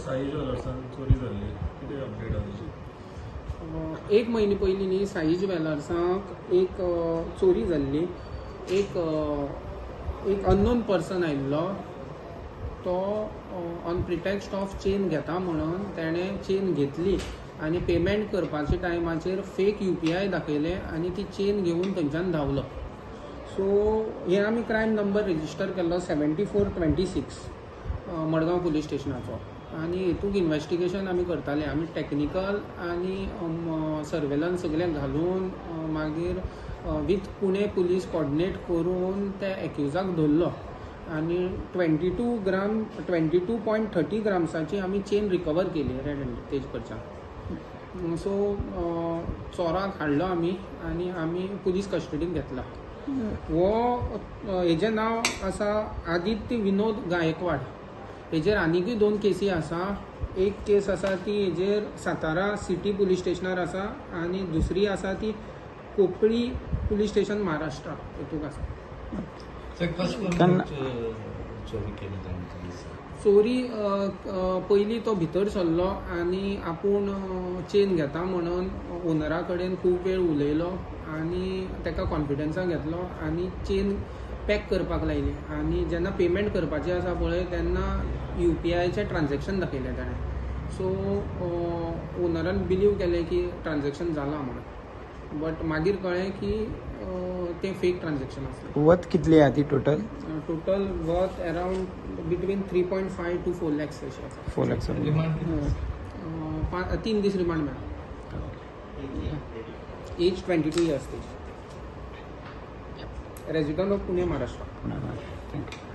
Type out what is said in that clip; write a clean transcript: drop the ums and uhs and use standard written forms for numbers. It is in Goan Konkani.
साई ज्वेलर्सान चोरी जाल्ली, कितें अपडेट आसा तेची? एक म्हयने पयलीं न्ही साई ज्वेलर्साक एक चोरी जाल्ली. एक एक अननोन पर्सन आयिल्लो, तो ऑन प्रिटेक्स्ट ऑफ चेन घेता म्हणून तेणें चेन घेतली आनी पेमेंट करपाच्या टायमाचेर फेक यूपीआय दाखयलें आनी ती चेन घेवन थंयच्यान धांवलो. सो हे आमी क्रायम नंबर रजिस्टर केल्लो 7426 मडगांव पुलीस स्टेशनाचो आनी हितूंत इन्वेस्टिगेशन आमी करताले. आमी टॅक्निकल आनी सर्वेलन्स सगळें घालून मागीर विथ पुणे पुलीस कॉर्डिनेट करून त्या एक्युजाक धरलो आनी 22 gram, 22.30 ग्राम्साची आमी चेन रिकवर केली रेड हँडेड तेज कडच्यान. सो चोराक हाडलो आमी आनी आमी पुलीस कस्टडीन घेतला. हो हेजें नांव आसा आदित्य विनोद गायकवाड. हेजेर आनिकूय दोन केसी आसा. एक केस आसा ती हेजेर सातारा सिटी पुलीस स्टेशनार आसा आनी दुसरी आसा ती कोपरी पुलीस स्टेशन, महाराष्ट्रा हेतूंक आसा. सर, कशें करून चोरी केली तांणी? चोरी अ, अ, पयलीं तो भितर सरलो आनी आपूण चेन घेता म्हणून ओनरा कडेन खूब वेळ उलयलो आनी ताका कॉन्फिडन्सान घेतलो आनी चेन पॅक करपाक लायली आनी जेन्ना पेमेंट करपाची आसा पळय, तेन्ना यूपीआयचें ट्रान्झॅक्शन दाखयलें ताणें. सो ओनरान बिलीव केलें की ट्रान्झॅक्शन जालां म्हणून, बट मागीर कळ्ळें की तें फेक ट्रान्झॅक्शन आसलें. वर्थ कितली आहा ती total? Total worth around between 3.5 to 4 lakhs अशें आसा. 4 लॅक्स. रिमांड कितें? 3 दीस रिमांड मेळ्ळा. एज 22 इयर्स तेजी, resident of Pune, Maharashtra. Thank you.